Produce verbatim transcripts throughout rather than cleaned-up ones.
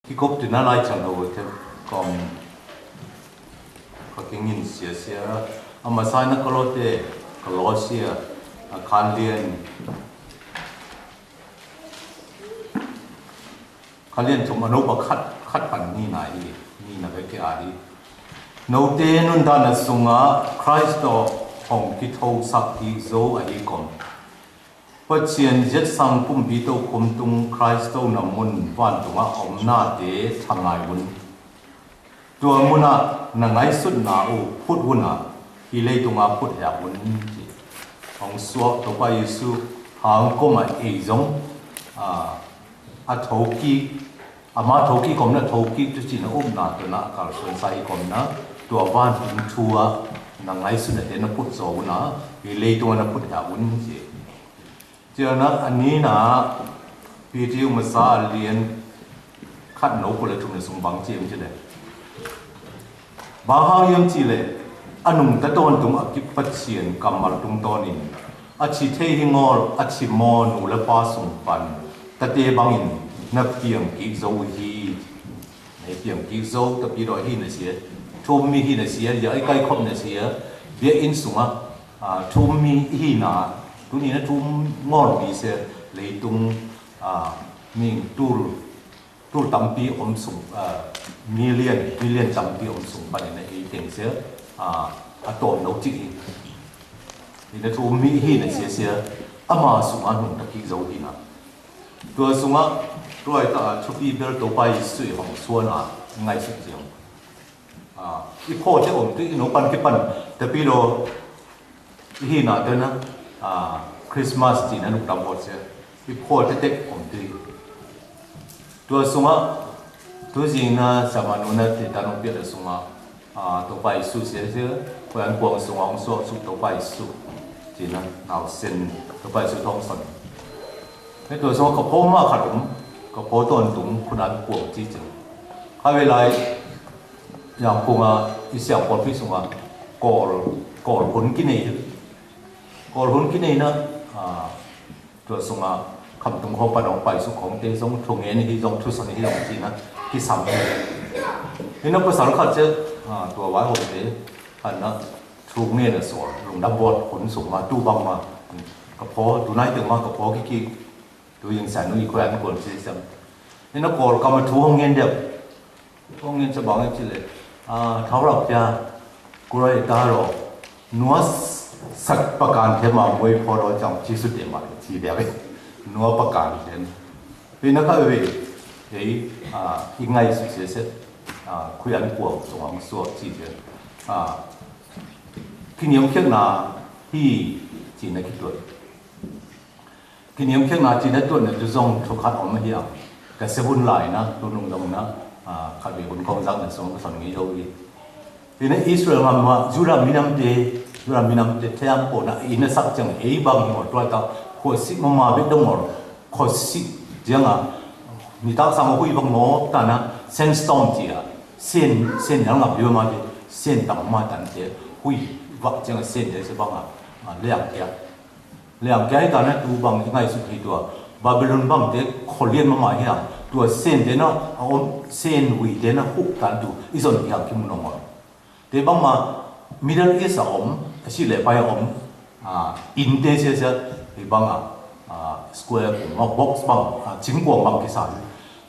Kikôp tui na lai chang hô tê kong, kong kingin sia sia. A ma sai na Kôlôse, Kôlôse, a khan lien, khan lien chôm a nô pa khăt, khăt păn ni na i, ni na be ke a i. Nô tê nun ta na sung a, Krist hong kithâu sak ki zo a i kong. Pachien ziet sang pum bi tô kum tung Krist na mun van tung a om na tê thang ngai un. Tua mun a na ngai sut na u put un a, i lei tung a put hia un. Hong suak Tôpa Yêsu hang kôm a i zong, a, a thâu ki, a ma thâu ki kôm na thâu ki tu chi na um na tu na kal suan sai kôm na, tua van tung thua, na ngai sut na tê na put zo un a, i lei tung a na put hia un chi. Chia na, a ni na, Piti u ma sa a lien, khăt nô kô le thum na sung bang chim chi le. Bang hang yem chi le, a nung ta ton tung a kip Pachien kamal tung ton in. A chi thei hi ngol, a chi mô nu le pa sung pan. Ta tê bang in, na piang ki zo hi. Nê piang ki zo, ta pi doi hi na sia. Thum mi hi na sia, ya i kai khop na sia. Bia in sung a. A, thum mi hi na, tu ni na thum ngol mi se, lei tung, a, ming tul, tul tampi om sung, a, million, million tampi om sung, pa ni na i teng se, a, a tom no ti i. Ni na thum mi hi na se se, a ma sung a nung ta ki zo hi na. Tua sung a, tua i ta, a, thupi bel Tôpa Yêsu hong suan a, ngai suk ziang. A, i pho te om tu i no pan ki pan, ta pi lo, i hi na tena, a, Christmas ti na nuk tam hot se, i pho te tek om tu. Tua sung a, tu zing na, sa ma nu na, ti ta nuk pia ta sung a, a, Tôpa Yêsu se, se, ko an kuang sung a, ong so, su Tôpa Yêsu. Ti na, nau sen, Tôpa Yêsu tong son. Hê tua sung a ka pho ma ka tum, ka pho ton tum, kun an kuang ti zing. Ka ve lai, Yang kung a, i siang kol pi sung a, kol, kol hun ki nei. Kol hun ki nei na, a, tua sung a, kham tung hô pa dong pai su khong te zong thu ngen hi zong thu son hi zong ti na, ki sam hi. Hi na pa sal khat se, a, tua wai hô te, han na, thu ngen a so, lung dam bot hun sung ma, tu bang ma, ka pho, tu nai teng ma, ka pho ki ki, tu yang san nu i kol an kol si sam. Hi na kol ka ma thu hong ngen dep. Hong ngen sa bang i chi le. A, thâu lap ya. Kô rai ta ro. Nua sak pakan the ma mui pho ro chang chi su te ma chi de ve. Nua pakan the. Pi na ka ve. Hei, a, i ngai su se se. A, khuy an kuang sung ang suak chi se. A, ki niam khiak na hi chi na ki tuat. Ki niam khiak na chi na tuan na tu zong thu khat om ma hiam. Ka se hun lai na, tu nung zong na, a, khat ve hun kong zang na song ka son ngi yô i. Ti na Israel ngam ma, Yuda minam te, Yuda minam te thiam po na, i na sak chang, ei bang hi mo, tua ta, kho sik ma ma bet dong mo, kho sik, jiang a, ni tak sang hui bang mo, ta na, sand storm ti a, sand, sand yang ngap liu ma te, sand tang ma tan te, hui, vak jiang a sand te se bang a, a, liang kia. Liang kia i ta na tu bang i ngai suk hi tua. Babylon bang te kho lien ma ma hiang. Tua sand te na, a om, sand hui te na huk tan tu. I zon hiang ki mu nong ol. Te bang ma Middle East a om, a si le pai a om. A, in te sia sia, i bang a, a, square kung, a box bang, a, chính kuang bang ki sa.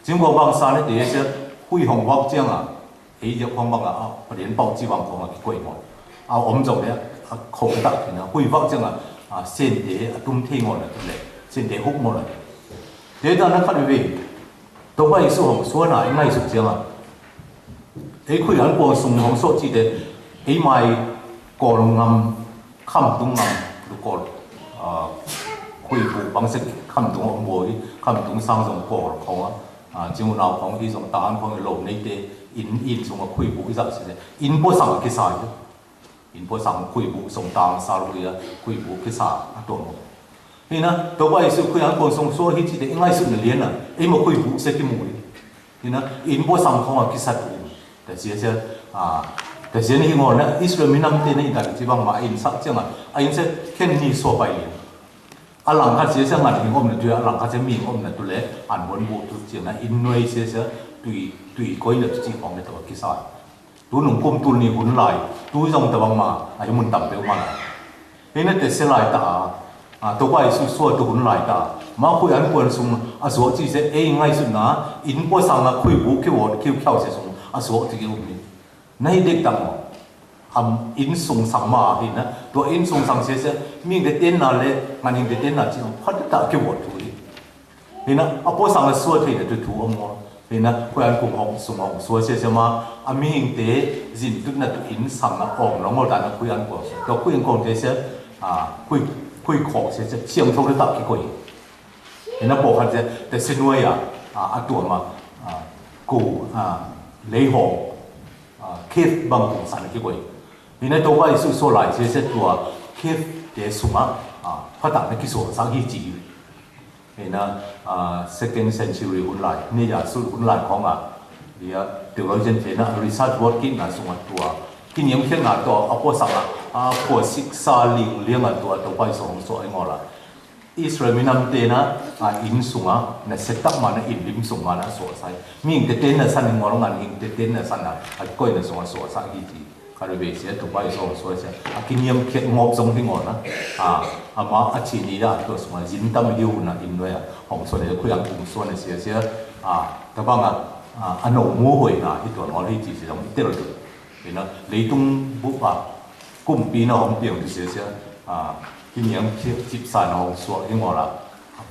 Chính kuang bang sa ne te sia, hui hong vak jiang a. Hê yơh khong bang a, a, pă điên pau chi bang khong a ki kuê ngol. A, ôm dŏ lĕ, a, khong tak ki na, hui văk jang a, a, sên te, a, tum thê ngol na tu lĕ, sên te huk ngol na. Te ta na khăt bê bê. Tơpă Yêsu hong sua na, i ngai suk jang a. Ê khui ăn kuông sung hong sô chi te, ê mai kol ngăm, khăm tung ngăm, lu kol. A, khui bu bang sek khăm tung ôm bôi, khăm tung sang dong kol khong a. A, jing u nau khong hi dong ta ăn khong lô nei te, in, in sung a khui bu i zak si te. In bô sang ki sa hi. In bô sang khui bu sung tang sa lu ya, khui bu ki sa a tuôm. Hi na, tơpă Yêsu khui ăn kuông sung sô hi chi te, i ngai suk na lien na, i mô khui bu se ki mu hi. Hi na, in bô sang khong a ki sa tu. Ta sia sia, a, ta sia ni hi ngol na, Israel mi năm te na in ta chi bang ma in sak chiang a, a in se khen ni sô pai lien. A lăng khăt sia sia ngăn hing ôm na tu, a lăng khăt sia ming ôm na tu lĕ, ăn buôn bu tu chiang na, in nuai sia sia, tui, tui koi na tui ci hong ne tawak kisa. Tu nung kum tul ni hun lai, tu zong tabang ma, a hi mun tam peu ma. Hina te se lai ta, a, Tôbah Yêsu sua tu hun lai ta. Ma khui an kuan sung, a sua ci se, ei ngai sun na, in po sang na khui bu ki wot, ki kiau se sung, a sua ci ki um ni. Na hi dek tang mo. Am in sung sang ma hi na, tua in sung sang se se, ming de ten na le, ngan hing de ten na ci, phat ta ki wot tu hi. Hina, a po sang a sua thei na tu tu amo. Hina, khui an kung hong sung hong sua se se ma, a mihing te, zin tut na tu in sang na ong, nong ol ta na khui an kung. Tua khui an kung te se, a, khui, khui khok se se, siang thok le tak ki koi. Hina, po khan se, te se nuai a, a, a tua ma, a, ku, a, lei hong, a, kif bang kung san ki koi. Hina, Tôbah Yêsu sua lai se se tua, kif te sung a, a, pha tak na ki sua sang hi ci. Hina, a, second century hun lai, ne ya su hun lai khong a. Ya, theologian hina, Richard Watkins na sung a tua. Ki niam khiang na tua, a po sang a, a po sik sa ling liang a tua, Tôbah Yêsu hong sua i ngo la. Israel mi nam te na, a, in sung a, na set up ma na in lim sung ma na sua sai. Ming te ten na san i ngo la ngan hing te ten na san na, a koi na sung a sua sai hi ci. Kha rui be sia, Tôbah Yêsu hong sua sia. A ki niam khiat ngop zong hi ngo na. A, ama a ci ni da, tua sung a zin tam hiu na in nua ya. Hong sua ne, khui ang kung sua ne sia sia. A, tabang a, a, a nô mu hoi na, hi tua nô hi ci sia zong i tel tu. Ina, leitung bu a, kumpi na hong piang tu sia sia. A, ki niam khiat cip sa na hong sua hi ngo la.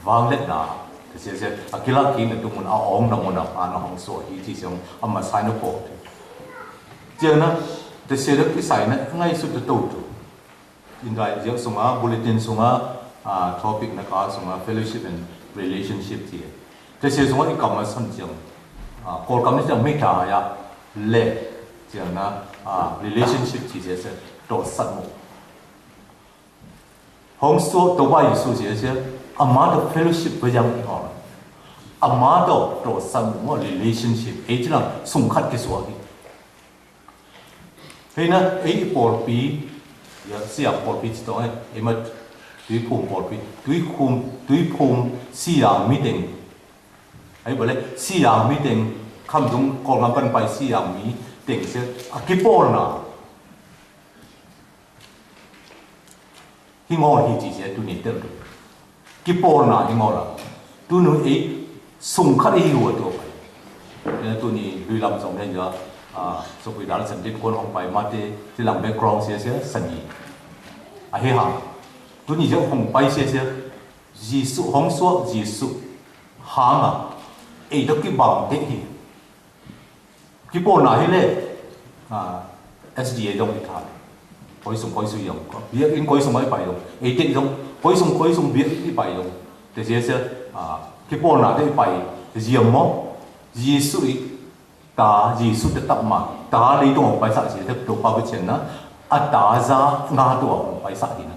Vang let na. Te sia sia, a ki la ki na tu mun a ong na mun a, a na hong sua hi ci sia, a ma sai na po. Cia na, te se dek ki sai na, ngai su te tau tu. In dai, cia sung a, bulletin sung a, a, topic na ka sung a, fellowship and relationship cia. Te se sung a, i kam a san cia. A, kol kam ni cia, mi ka ya, le, cia na, a, relationship cia cia, to sat mo. Hong sua Tôbah Yêsu cia cia, ama to fellowship bơ yang i hong. Ama to, to sat mo relationship, e cia lang, sung khat ki sua ki. Hina, ei pôlpi, ya, Siam pôlpi ci tong, eh, ei ma, Tui Phum pôlpi, Tui Phum, Tui Phum Siam meeting. Ei bơ le, Siam meeting, kham dung kol ngam pan pai Siam meeting se, a ki pôl na. Hi ngo hi ci sia tu ni tel tu. Ki pôl na hi ngo la. Tu nu e sung khat e hi hua tu pai. Ê, tu ni lui lam song ne ya, a, so pui dal sen dit kon hong pai ma te, ti lam background sia sia sani. A hi ha. Tu ni ya hong pai sia sia. Yêsu hong sua Yêsu. Hang a. E dok ki bang te hi. Ki pôl na hi le, a, S D A dong i tha. Koi sung, koi sung yong. Biă in koi sung i pai dong. E tek dong, koi sung, koi sung biă i pai dong. Te sia sia, a, ki pôl na te i pai. Te sia mo. Yêsu i, ta, Yêsu te tap ma. Ta le dong pai sa sia te to pa bê chen na. A ta za nga to pai sa hi na.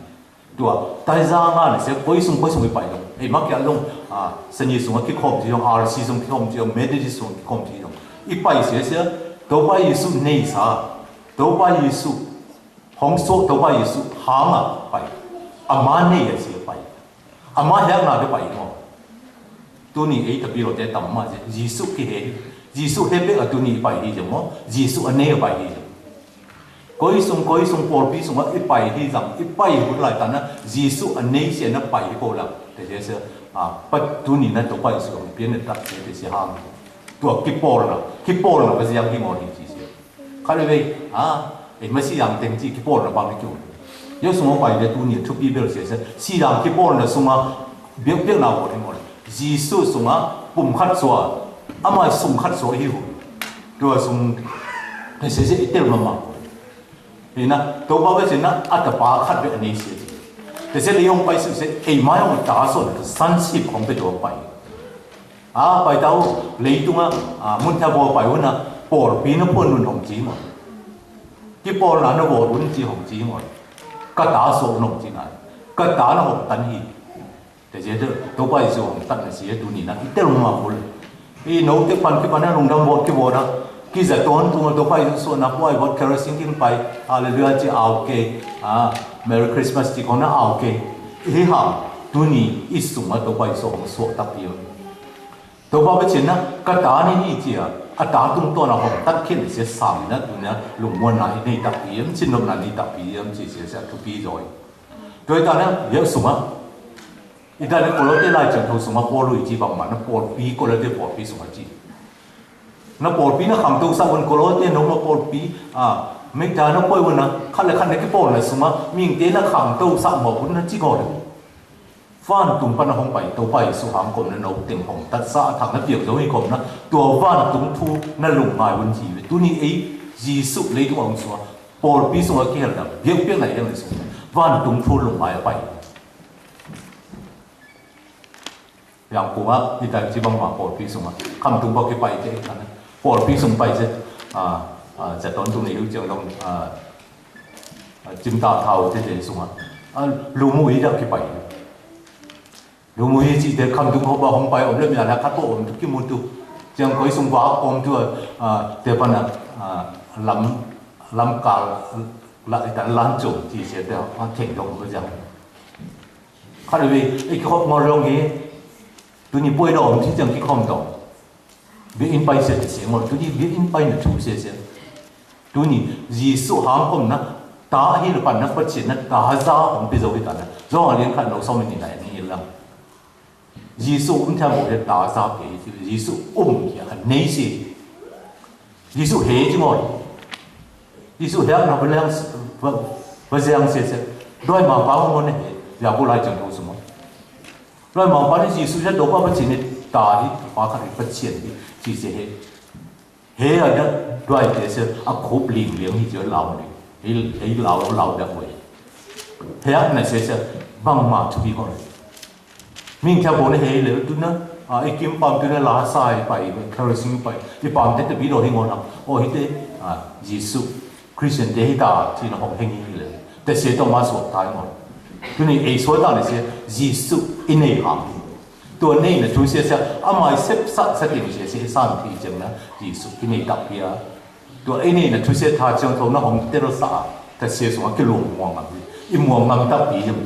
Tua, tai za nga ne se, koi sung, koi sung i pai dong. Ê, ma kia dong, a, Sani sung a ki khom ci dong, R C sung ki khom ci dong, Methodist sung ki khom ci dong. I pai sia sia, Tôbah Yêsu nei sa. Tôbah Yêsu, hong so Tôbah Yêsu, hang a pai. Ama nei a sia pai. Ama hiak na de pai mo. Tu ni e tapi lo te tam ma, Yêsu ki he. Yêsu he pe a tu ni pai hi jong mo. Yêsu a nei a pai hi jong. Koi sung, koi sung, pôlpi sung a i pai hi jong. I pai hun lai ta na, Yêsu a nei sia na pai hi pô la. Te sia sia, a, pa tu ni na to pai sung, pien na ta sia te sia hang. Tua ki pôl na, ki pôl na, pa sia ki mo ni ci sia. Kha le wei, a, e ma si yang teng ci ki pôl na bang ni kiu. Yo sung a pai le tu ni tu pi bel sia sia. Si yang ki pôl na sung a, biak biak na pô ni mo le. Yêsu sung a, pum khat sua. Ama sung khat sua hiu. Tua sung, te sia sia i tel ma ma. Ni na, to ba we sia na, a ta pa khat be ni sia. Te sia le yong pai su sia, e ma yong ta sua, san sip kong be to pai. A, pai tau, leitung a, a, mun ta bo pai wun a, pôlpi na pô nun hong ci ma. Ki pôl na na bo nun ci hong ci ma. Ka ta so nun ci na. Ka ta na hong tan hi. Te sia te, Tôbah Yêsu hong tan na sia tu ni na. I tel ma kul. I no te pan ki pan na lung dam bo ki bo na. Ki za ton tu Tôbah Yêsu so na pô ai bo kerosene kin pai. Hallelujah ci a okay. A, Merry Christmas ci kong na a okay. Hi ha, tu ni i sung a Tôbah Yêsu hong so tak yo. Tôbah bê chen na, ka ta ni hi cia. A ta tung tuan a hŏm tat khit sia sàng na tu na lŭng muan na i nei tap pi yem, chin lŭng na nei tap pi yem, ci sia sia tu pi zoi. Doi ta na yau sung a. I ta na Kôlôse lai chang thâu sung a Pôl lui ci bang ma na Pôl pi Kôlôse Pôl pi sung a ci. Na Pôl pi na khang tâu sa wun Kôlôse nô ma Pôl pi a. Mê ta na poi wun na khăn lĕ khăn na ki Pôl na sung a ming te na khang tâu sa ma wun na ci gô lĕ. Van túng păn a hŏng pay, Tôpa Yêsu hăng kôm na nô têng hŏng, tat sa a thăng na piêng dô hi kôm na, tua van túng thu na lŭng ngai wŭn ji wê. Tui ni ê, Yêsu lê túng hŏng sua, Pôl pi sung a ki hel na, biêng biêng na yăng lê sung, van túng thu lŭng ngai a pay. Yang kua, i ta ji bang ma Pôl pi sung a, khăm túng bok ki pay tê, Pôl pi sung pay sê, a, a, ja ton túng ni hyu jang dong, a, a, jim ta thao tê tê sung a, a, lu mu i da ki pay. Lu mu hi ci te khăm tŭ khâu ba hŏng pay ôm lĕ mia na khăt pô ôm tŭ ki mŭn tŭ. Ciang kôi sung ba ôm tŭ, a, te pă na, a, lăm, lăm kal, la, i ta lan chung ci se te, a, theng dong ba jang. Khăt wê, i ki khop ngol rong hi, tŭ ni pôi dong, ci ciang ki khom dong. Biă in pay se te se ngol, tui ni biă in pay na thu se se. Tui ni, Yêsu hang kôm na, ta hi lĕ pan na, păt se na, ta za hong pi zô hi ta na. Zô a lien khan nô sô mi ni na, ni lăng. Yêsu um tham bô he ta za ke, Yêsu um kia, a nei se. Yêsu he ji ngol. Yêsu he na bơ lăng, bơ, bơ zeng se se. Doi ma pa ngol ne he, ya bô lai chang thô sung. Doi ma pa ni Yêsu ya dô pa păt se ni ta hi, pa kha hi păt se ni, si se he. He a ya, doi te se, a khôp ling liêng hi jơ lao ni. He, he lao, lao dak wei. He a na se se, bang ma chu bi hon. Ming kia bô ni he le, tu na, a, i kim pam tu na la sai pai, kerosene pai, i pam te te bi do hi ngol na. O hi te, a, Yêsu. Christian te hi ta, ti na hong heng hi le. Te se to ma suak ta ngol. Tui ni e suak ta le se, Yêsu i nei hang. Tua nei na thu se se, a mai sep sa sa ting se se san ti jeng na, Yêsu i nei tap pia. Tua i nei na thu se ta jeng to na hong te ro sa, te se sung a ki luang muang ngam. I muang ngam tap pi yem.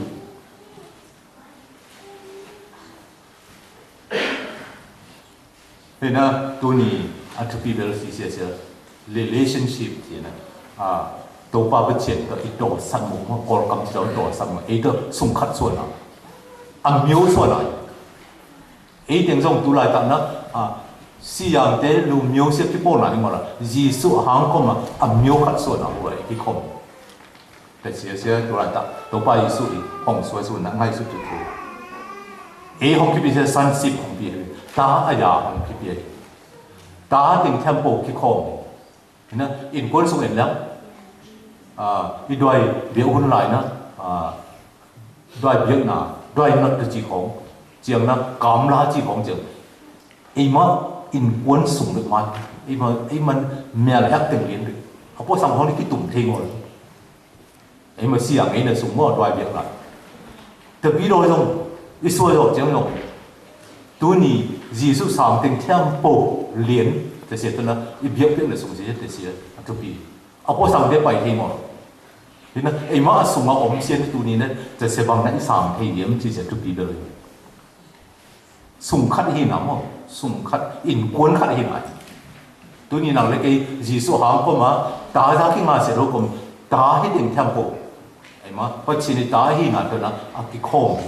Hê na, tui ni, a thupi bel si sia sia, relationship ti na, a, Tôpa bơh chên tơ i tôr săn mông, mă kôl kam ti tôr săn mông, ê tơ sung khăt sua na, a miêu sua na, ê têng dong tu lai ta na, a, si yang te lu miêu sia ki pô na, i mă la, Yêsu hang kôm na, a miêu khăt sua na, ua, ê ki kôm. Te sia sia tu lai ta, Tôpa Yêsu i, hong sua su na, ngai su tu tu. Ê hong ki pi sia san sip hong pi, ta a ya hong ki pi. Ta ting temple ki khong. Na, in kuôn sung in lăng. A, i doi biă hun lai na, a, doi biă na, doi năt tu chi khong. Chiang na, kam la chi khong chiang. Ê ma, in kuôn sung lĕ man. Ê ma, ê man, mel hek teng lien lĕ. A po sang hong ni ki tum thê ngol. Ê ma siang ê na sung mô doi biă lai. Tơ pi doi dong, i sua dong chiang dong. Tui ni, Yêsu sang teng temple lien, tơ se tơ na, i biă biă na sung se, tơ se, a tơ pi. A po sang de pai thê mô. Tơ na, ê ma a sung a ôm sien tui ni na, tơ se bang na i sang thê yem, chi se tơ pi doi. Sung khăt hi na mô, sung khăt, in kuôn khăt hi na. Tui ni năng lĕ kê Yêsu hang kôm ma, ta ya ki ngă se rô kôm, ta hi teng temple. Ê ma, păt chi ni ta hi na tơ na, a ki khong.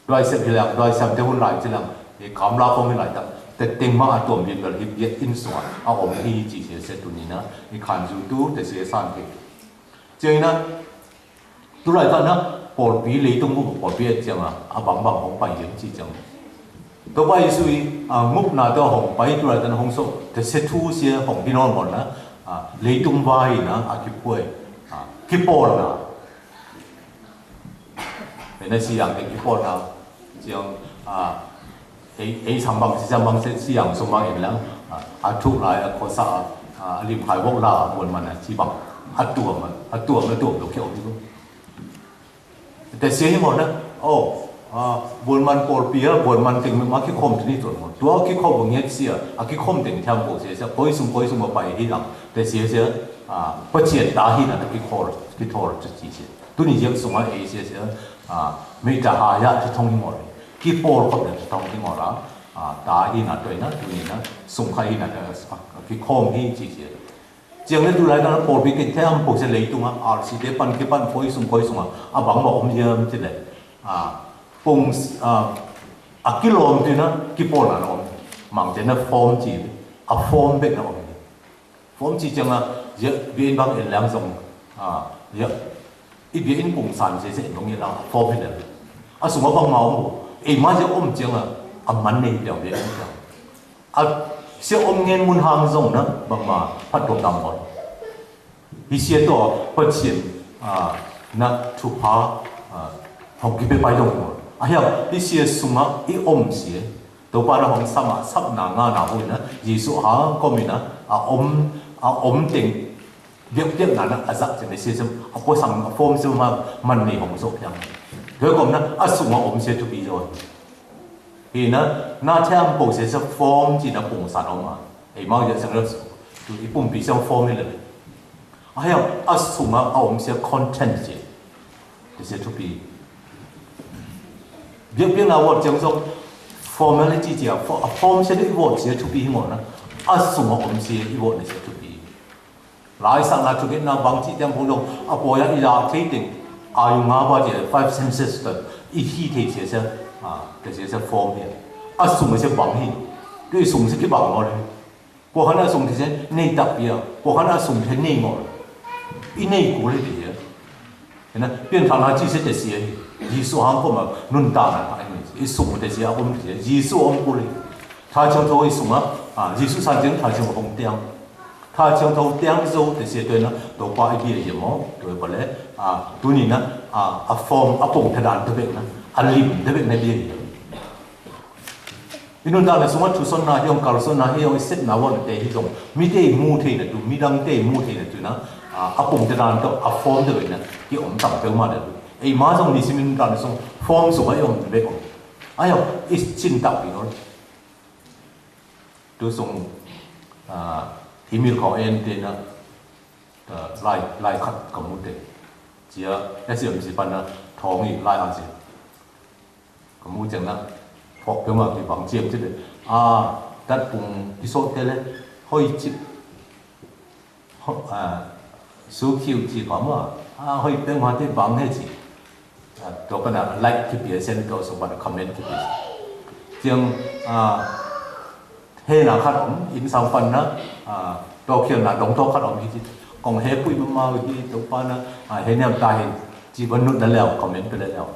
Doi sem hi lăng, doi sem te hun lai chi lăng, ê kam la khong hi lai ta, te teng ma a tuôm bin bel hi biă in sua, a ôm hi chi se se tui ni na, ê khan yu tu, te se san te. Chiang na, tu lai ta na, Pôl pi lê tung bu Pôl pi chiang a, a bang bang hong pai yem chi chiang. Tôpa Yêsu i, a, ngŭp na tơ hong pai tu lai ta na hong so, te se thu sia hong pi non mon na, a, lê tung bai na, a ki pui, a, ki pôl na. Ê na si yang te ki pôl na, chiang, a, Ê, ê, sambang, si sambang, si, si yang sumang in lang, a, a thuk lai, a, khosa, a, a lim khai wok la, a, buôn man, a, si bang, a tuôm, a, a tuôm, a tuôm, dô kiao, dô. Te si hi mô na, o, a, buôn man Pôl pi, a, buôn man teng, ma ki khom tơ ni tuôm mô. Tua ki khom bang yet si, a, a ki khom teng thiam bô si, si, kôi sung, kôi sung ma pai hi lang. Te si, si, a, pơchiên ta hi na, ki khor, ki thor, si, si, si. Tui ni yek sung, a, ê, si, si, a, mi ta ha ya, ta thong hi mô. Ki Pôl khom na, ta thong hi mô la. A, ta hi na, tuai na, tuai na, sung khai hi na, a, a, ki khom hi ci ci. Ciang lĕ tu lai ta na pôl bi ken them pô se lei tung a, ar si te pan ki pan khoi sung khoi sung a, a bang ma ôm yơm ci lĕ. A, pung, a, a ki lom ti na, ki pôl na ôm. Mang te na form ci, a form bek na ôm. Form ci ciang a, yă, biên bang in lăng song, a, yă. I biên pung san se se nong yă lăng, form hi lăng. A sung a bang ma ôm, e ma yă ôm ciang a, a man ne yă biên yă. A, se ôm ngen mun hang song na, bang ma, phat dom dam ôn. Hi se to, phat sien, a, na, tu pa, a, hong ki pe pai dong ôn. A hiam, hi se sung a, i ôm se, Tôpa na hong sam a, sap na nga na hui na, Yêsu hang kôm i na, a ôm, a ôm teng, biăk biăk na na, a zak teng ne se sem, a pô sang, a form sem ma, man ne hong so piang. Tui kôm na, a sung a ôm se thupi rồi. Hi na, na them pô se se form ci na pung san ôm a. Ê, mau ya sang rơs, tu i pung pi sang form i lĕ. A hiam, a sung a, a ôm se content se. Tê se thupi. Biăk biăk na word ciang song formality tia, fo-, a form se i word se thupi hi mô na. A sung a ôm se i word ne se thupi. Lai sang na thupi na bang ci tiang bông dong, a pô ya i la thei ting. A yu nga ba tia, five senses ta, i hi thei se se, a, tê se se form hi. A sung se bang hi. Tui sung se ki bang mô le. Pô hăn a sung tê se, nây tăk bia. Pô hăn a sung tê nây ngol. I nây kô lê bia. Hê na, piên thăn a chi se tê se. Yêsu hang kô ma, nun ta na, i sung tê se, a ôm tê se. Yêsu ôm kô lê. Tha chiang thô i sung a, a, Yêsu san chiang tha chiang hong tiang. Tha chiang thô tiang zô tê se tuê na, tô pa i bia yê mô, tuê pa lê, a, tu ni na, a, a form, a pông tha đan tê bek na, a lim tê bek na bia yê. I nun ta na sung a thu son na hiong kal son na hiong i set na won te hi dong. Mi te mu te na tu, mi dang te mu te na tu na. A, a pung te dan to, a form te na. Ki ôm tam te ma na tu. Ê ma sung ni si mi nun ta na sung form sung a hiong te be ko. A hiong, i chin tap i non. Tu sung, a, i mil ko en te na. Ơ, lai, lai khăt kơ mŭt dê. Chia, ơ, siăm si păn na, thong i lai a si. Kơ mŭt chăng na, phŏk pơma ki bang chiêm chit dê. A, tat pung ki sôt tê lê, hơi chit. Hô, a, su kiu chi pơma, a, hơi pơma tê bang hê chi. A, tô pă na like ki pia sen tô sô pă na comment ki pia. Chiang, a, hê na khăt ôm, in sam păn na, a, tô kiel na dong tô khăt ôm ki chi. Kông hê pui ma ma ki tô pă na, a, hê nem ta hê, chi băn nut na leo, comment pia leo.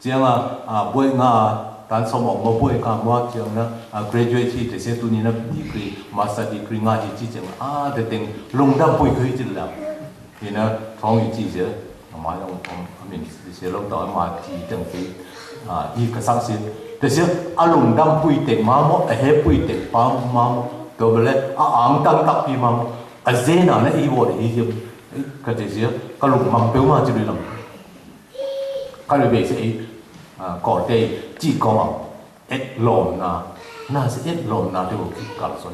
Chiang a, a, buai nga, tan som ôm ma buai nga mua chiang na, a, graduate chi, tê se tu ni na degree, master degree nga chi chi chiang, a, tê teng, lung dam pui khui chi leo. Ê na, thong i chi se, a ma yong, a, a min, se long tong a ma chi teng pui, a, i ka sang se. Tê se, a lung dam pui teng ma mô, a hê pui teng pa ma mô, tô bê lê, a ang tang tak pi ma mô, a zê na na i wô i yêm, ka tê se, ka lung mang peu ma chi lui lam. Ka lui bê se, a, kô tê, chi kô ma, et lom na, na se et lom na tê wô ki kal son.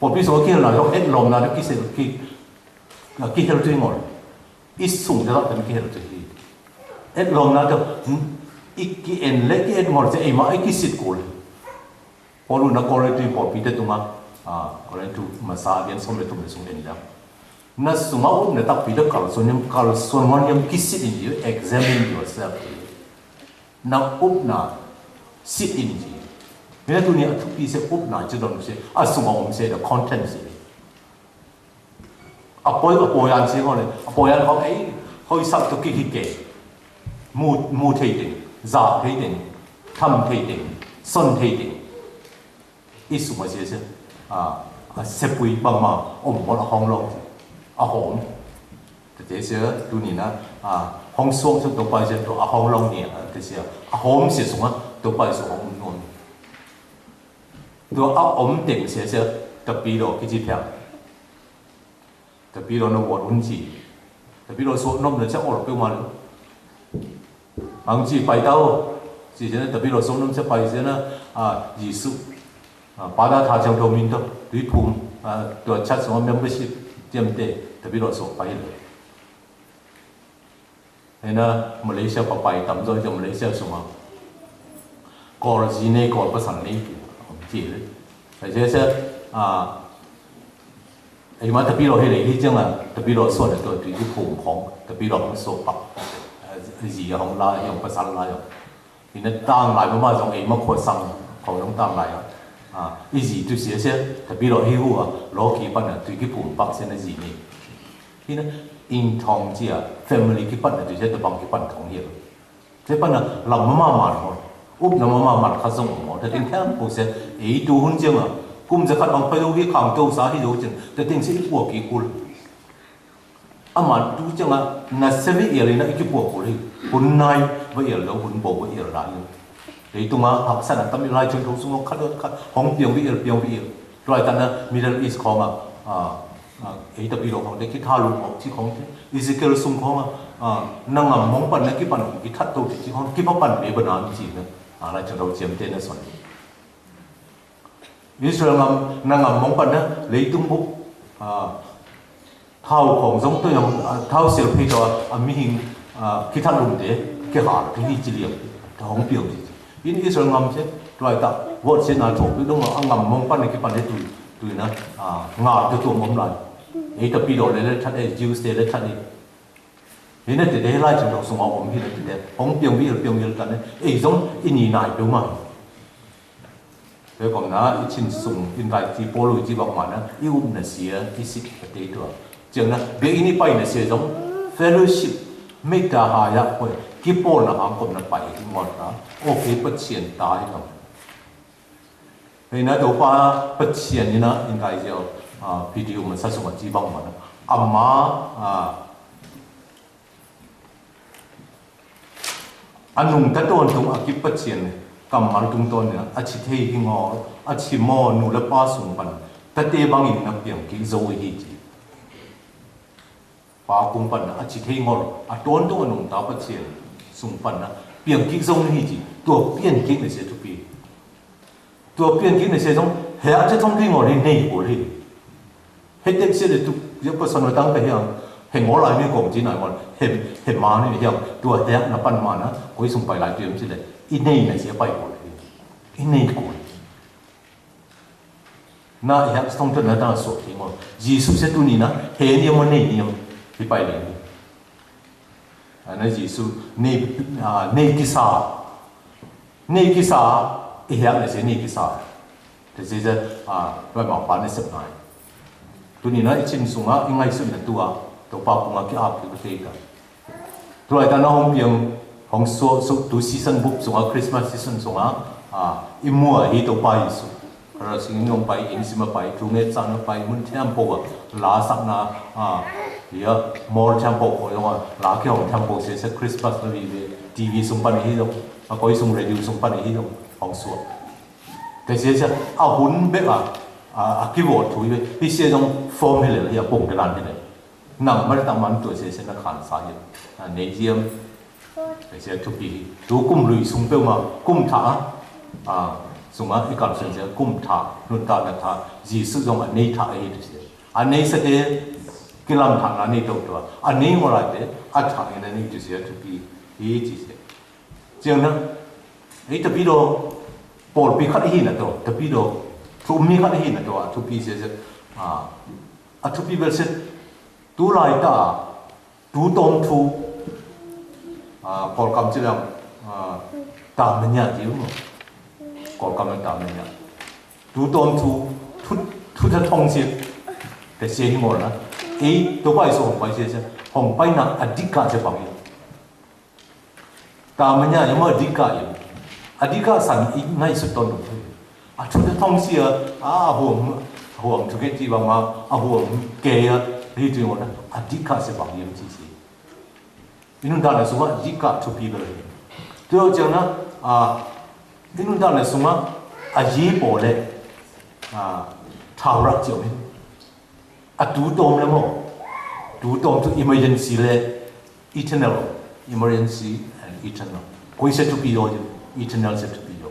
Pô pi sô ki hel na, yŏk et lom na, ki se, ki, ki hel tui ngol. I sung te lŏ, te ki hel tui. Et lom na te, i ki en lê, ki et ngol, te i ma, i ki sit kul. Pô lu na kôl tui pô pi te tung a, a, kôl tu ma sa, yen som le tum le sung en jang. Na sung a up na tak pi te kal son yam, kal son wan yam ki sit in you, examine yourself. Na up na sit in ji. Mi na tu ni a thupi se up na ji don se a sung a ôm se the content se. A poi a poi an se hô le a poi an hô ei hô i sak tu ki hi ke. Mu mu thei ting, za thei ting, tham thei ting, son thei ting. I sung a se se, a, a sepui bang ma, ôm mot a hong long, a hom. Te te se, tu ni na, a, hong suong se to pai se to a hong long ni, a, te se, a hom se sung a, to pai se hong nom. To a ôm teng se se, ta pi lo ki ji piang. Tơpilo nôm wŏt un ji. Tơpilo sô nôm nơ chă ôr pơmăn. Ang ji pai tao. Ji jê nơ tơpilo sô nôm chă pai jê nơ, a, Yêsu. A, pada tha chang tô min tơ. Tui phum. A, tui chat sô membership. Tiêm tê. Tơpilo sô pai lơ. Hê nơ Malaysia pă pai tăm dơi jang Malaysia sung a. Kol zi ne kol pasan ne ki, ki le. Ơ, zi zi, a, ơ, ma tapi lo he le, he jang a, tapi lo suan a to, tu ki pung kong, tapi lo hong so pak. Ơ, zi hong la, hong pasan la, hong. Ina tang lai, ma ma zong e ma kho sang, kho zong tang lai a. A, i zi tu sia sia, tapi lo he hu a, lo ki pan a, tu ki pung pak sia na zi ne. Ina, in tong zi a, family ki pan a, tu sia ta bang ki pan tong hia. Sia pan a, lam ma ma man mo. Up na ma ma man kha zong mo. Ta ting khang po sia, e tu hun zi ma. Kum zi khat bang pa yo ki khang to sa hi yo zi. Ta ting sia i po ki kul. A man tu zi ma, na se ve el na i ki po kul hi. Hun nai, ve el lo, hun bo ve el la. Te tu ma, hak sa na tam i lai chun thong sung lo khat khat. Hong piang ve el, piang ve el. Tuai ta na Middle East khong a, a, a, ê ta pi lo khong te ki tha lu khong chi khong te. Ezekiel sung khong a, a, na ngam mong pan na ki pan ki that to chi khong ki pa pan be ba nan chi na. A la chang rau chiam te na son. Israel ngam, na ngam mong pan na lei tung bu. A, Thao khong zong tui yong, a, thao siel phi to, a, mi hing, a, ki tha lum te, ki har, ki hi chi liang, ta hong piang chi. In Israel ngam che, tuai ta, wot che na chok, pi dong, a, ngam mong pan ki pan de tui, tui na, a, ngar te tuom om lai. Ê ta pi do le le that e, Jews te le that e. Hi na te de lai chung dong sung om hi na te de, hong piang wil, piang wil ta ne, ê zong, in i nai piu mai. Te kong na, i chin sung, in rai ti polu ti bak ma na, i um na sia, i sik ka te tua. Chiang na, be ini pai na sia zong, fellowship, mei ta ha ya koi, ki pol na hang kom na pai, i ngon na, o ke pa chien ta i ngon. Hei na, to pa, pa chien i na, in rai zio, a, video ma sa sung a ti bak ma na. Ama, a, A nung ta ton tung a ki pa chien, kam man tung ton na, a chi thei hi ngol, a chi mo nu la pa sung pan, ta te bang in na piang ki zo hi chi. Pa kung pan na, a chi thei ngol, a ton tung a nung ta pa chien, sung pan na, piang ki zo hi chi, tua piang ki ne se tu pi. Tua pian ki ne se zong, he a che tong ki ngol hi nei kul hi. He tek se le tu, ya pa son wa tang ka hiang, he ngol ai ne kong chi nai ngol, he, he ma ne hiang, tua he na pan ma na, koi sung pai lai tu yam chi le, i nei na se pai kul hi. I nei kul. Na he a tong tu na ta so ki ngol. Jisu se tu ni na, he ni mo nei ni mo, hi pai le ni. A, na Jisu, ni, a, ni kisa. Ni kisa, i hiam na se ni kisa. Te se se, a, bai ma pa ni sep nai. Tu ni na i chin sunga, i ngai sun na tua, to pa kunga ki ap ki kuteka. Tua i ta na hong piang, hong so, so, tu season book sunga, Christmas season sunga, a, i mua hi to pa Jisu. Kara sing nong pai, in sima pai, tu nge sa na pai, mun temple wa, la sak na, a, ya, mall temple ko yong, la ke hong temple se, se Christmas na vi ve, T V sung pan hi dong, a koi sung radio sung pan hi dong, hong sua. Te se se, a hun be a, a, a ki vo tu ve, hi se dong form hi le, ya pong ke lan hi le. Nang mari tang man tua se se na khan sa yem. A, ne yem. Tua se thupi. Tu kum lui sung peu ma, kum tha. A, sung a, i kam sen se, kum tha. Nun ta na tha. Jisu zong a nei tha hi tu se. A nei se te, ki lam tha na nei tau tua. A nei ngol a te, a tha na nei tu se, thupi. Hi tu se. Chiang na. Ei tapi do, pol pi khat hi na to, tapi do. Thu mi khat hi na to, a thupi se se. A, a thupi bel se. Tu lai ta, tu tom thu, a, kol kam chi lang, a, ta menya chi mo. Kol kam ta menya. Tu tom thu, thu, thu ta thong si. Te se hi mo na. Ê, to pai so hong pai se se. Hong pai na a dik ka se pang. Ta menya ya mo a dik ka ya. A dik ka san i ngai su ton. A thu ta thong si a, a, a huam, a huam thu ke ti bang a, a huam ke ya, ri tu mo na, a dik ka se bang yem si si. Inun dan na suma dik ka thu pi bel. Tu yo chiang na, a, inun dan na suma, a yi po le, a, thao rak chiang. A tu tom le mo. Tu tom tu emergency le eternal. Emergency and eternal. Koi se tu pi yo, eternal se tu pi yo.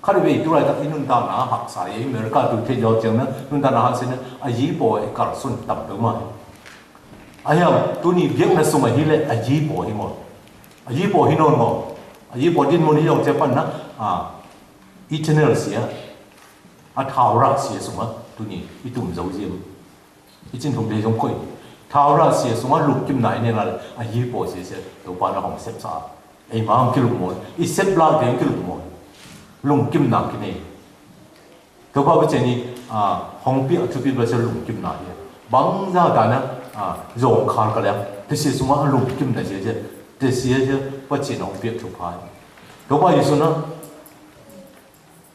Kha le ve tu lai ta inun ta na hak sa ye, America tu te yo chiang na, nun ta na hak se na, a yi po e kar sun tam peu ma. A hiam, tu ni biek na sung a hi le, a yi po hi mo. A yi po hi non mo. A yi po din mo ni yong che pan na, a, Eternal sia, a thao rah sia sung a, tuni i tum zau ziem. I cin thung dê zong koi. Thao rah sia sung a lŭng kim na i ne la, a yi pô sia sia, Tôpa na hong sep sa. Ei ma hong ki lŭng mô, i sep la dê hong ki lŭng mô. Lŭng kim na ki ne. Tôpa bơ cen i, a, hong pia thupi bơ sia lŭng kim na hia. Bang za ta na, a, zong khal ka liang. Tê sia sung a lŭng kim na sia sia. Tê sia sia, bơ cen hong pia thupa. Tôpa Yêsu na,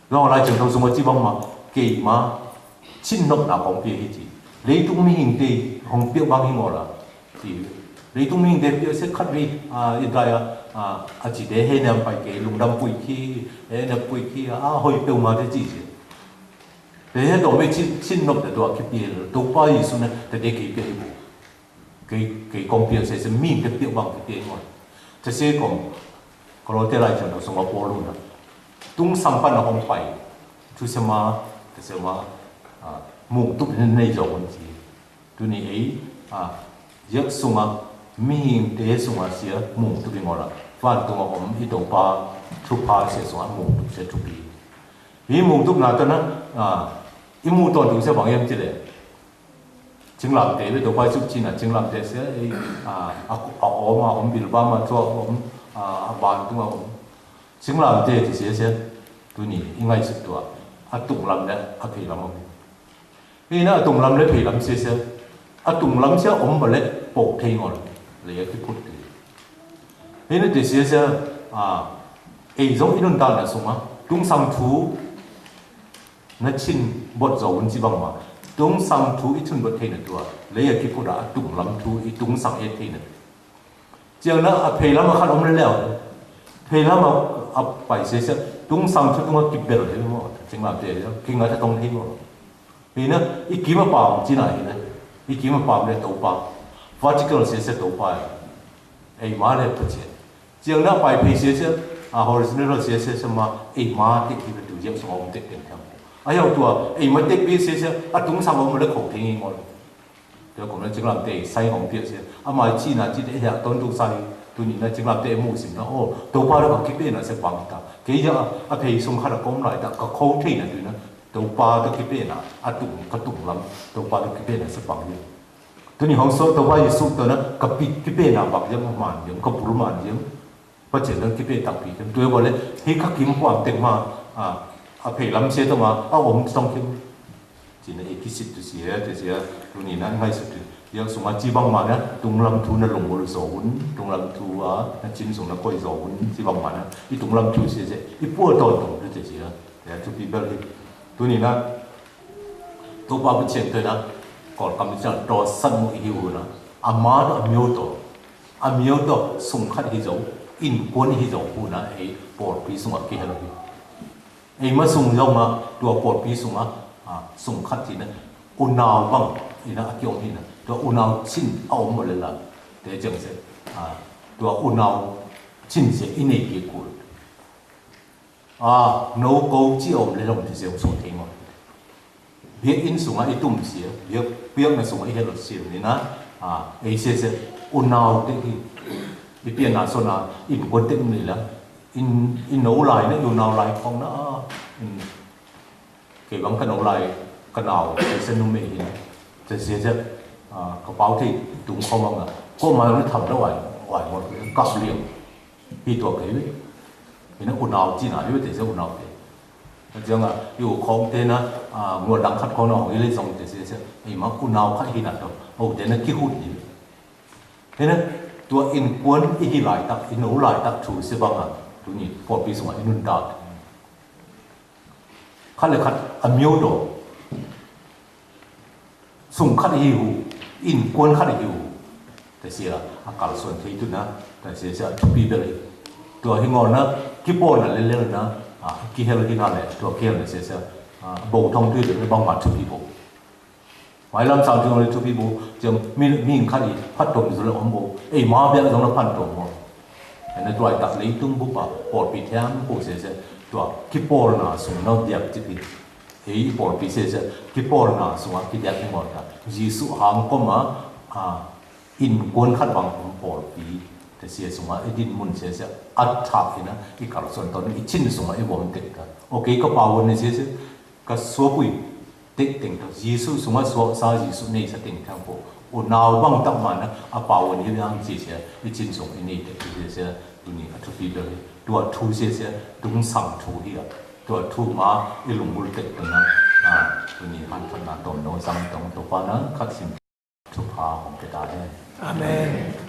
Rong lai chen tong sung a ci bang ma, kei ma, cin nop na kong pia hi ci. Lei tung mi hing te, hong pia bang hing ora. Ci. Lei tung mi hing te pia se khat ri, a, in tai a, a, a ci te he nem pai kei, lung dam pui ki, he nem pui ki, a, hoi peu ma te ci ci. Te he to me cin, cin nop te to a ki pia le, Tôpa Yêsu ne, te te kei pia hi bu. Kei, kei kong pia se, se mi kei pia bang kei pia ngon. Te se kong, kalo te lai chen to sung a pô lu na. Tung sang pan na kong pai. Tu se ma, te se ma, a, mung tup ne ne zong kon si. Tuni ei, a, yak sung a, mi hing te sung a sia, mung tup i ngora. Fan tung a om, i tong pa, tu pa se sung a, mung tup se tupi. I mung tup na ta na, a, i mung ton tung se bang yam ti le. Chinglam te, bê tô pai suk china, chinglam te sia, ê, a, a, a, om, a, om, bilbam, a, chua, om, a, a, ban tung, a, om. Chinglam te, ti sia, sia. Tuni, i ngai suk tua. A tung lam le, a phei lam om. Ê, na, a tung lam le, phei lam sia, sia. A tung lam sia, om, ba le, pok thei ngol. Le, a ki put. Ê, na, ti sia, sia. A, ê, zong, i nun ta, na, sung, a. Tung sang thu. Na chin bôt zô wun chi bang ma. Tung sang thu i chun bôt thei na tua. Lei a ki put a tung lam thu i tung sang e thei na. Chiang na a phei lam a khan om le leo. Phei lam a, a pai se se. Tung sang thu tung a ki bel thei mo. Ching lam te. Ki nga ta tong thei mo. Hi na, i ki ma pam chi na hi na. I ki ma pam le tô pa. Vertical se se tô pa. Ei ma le pa che. Chiang na pai phei sia sia, a horizontal sia sia sia ma, ei ma tek pi tu jiang song om tek teng teng. A yau tua, ei ma tek pi sia sia, a tung sang om le khong teng i ngol. Tua kong na ching lam te sai hong pia sia, a ma chi na chi te hia ton tung sai, tuni na ching lam te mu sim na, o, tô pa le ba ki pe na se bang ta. Ke ya, a phei sung kha da kom lai ta, ka khong te na tu na, tô pa ta ki pe na, a tung, ka tung lam, tô pa ta ki pe na se bang ya. Tuni hong so, tô pa Yêsu tô na, ka pi, ki pe na bang ya, man ya, ka bul man ya. Bơ chen dang ki pe tang pi kem. Tuê bơ le, hi kha kim kuam teng ma, a, a phei lam sia tong ma, a om tong kim. Chi na i ki sit tu sia, te sia, tuni na ngai sit tu. Yang sung a chi bang ma na, tung lam thu na lung bol so un, tung lam thu a, na chin sung na koi so un, chi bang ma na, i tung lam thu sia sia, i pua ton tong tu te sia, ya tu pi bel hi. Tuni na, tô pa bơ chen te na, kol kam chan to san mu i hiu na, a ma na, a miu to, a miu to, sung khat hi zo, in kuan hi zo, hu na, e, por pi sung a ki hel hi. Ei ma sung yong a, tua por pi sung a, a, sung khat ti na, u nau bang, i na a kiong i na, tua u nau chin a om mo le la, te jeng se, a, tua u nau chin se i nei ki kul. A, nau kau chi a om le long ti se u sung te ngol. Biak in sung a i tum sia, biak, biak na sung a i hel sia ni na, a, ei se se, u nau te ki, i pia na so na, in kuan te ni la, In, in nô lai nê, yu nô lai khong nê, in, kei bang ka nô lai, ka nau, kei săn nu mê hin. Tê sia sia, a, ka pau thi, tung khong bang a. Kô ma nê tham da wai, wai môt, kăp liêng. Hi tua kei wê. Hin nê, u nau chi nai wê, tê sia u nau kei. Jiăng a, yu khong tê nê, a, ngua dang khăt khong nê, hong i lê zong tê sia sia. Ê ma u nau khăt hi nê tông. Ô, tê nê ki hut hi. Hin nê, tua in kuôn i hi lai tak, i nô lai tak, thu si bang a, tu ni, pô pi sung a, i nun tak. Khăt lê khăt, a miêu do. Sung khăt hi hu, in kuôn khăt hi hu. Tê sia, a kal suan thei tu nê, tê sia sia, thu pi bê lê. Tua hi ngon nê, ki pô nê lê lê nê, a, ki hel hi nê lê, tua ki hel nê sia sia, a, bô thong tui lê, bang ma thu pi bô. Mai lam sang jung lê thu pi bô, jang mi, mi khăt i, phat tôm zu lê ôm bô. Ê, ma biă zong lê phan tôm bô. Ê, nê tuai tak lê tung bô pa, pôl pi thiam bô se se, tua, ki pôl nê sung nô diak ti pi. Ê, pôl pi se se, ki pôl nê sung a, ki diak ti mô ta. Yêsu hang kôm a, a, in kuôn khăt bang ôm pôl pi. Tê sia sungà i din mun sia sia, a thak i na, i kal son ton, i chin sungà i wom tek ta. Okay, ka pawon ni sia sia, ka suapui tek teng ta. Jisu sungà sua sa Jisu nei sa teng thang po. Ơ nau bang tak ma na, a pawon hi yang sia sia, i chin sung i nei tek sia sia, tu ni a thu pi bel hi. Tua thu sia sia, tung sang thu hi a. Tua thu ma, i lung mul tek tu na, a, tu ni han thot na tom no sang tong to pa na, khat sim. Thu pa hong ke ta he. Amen.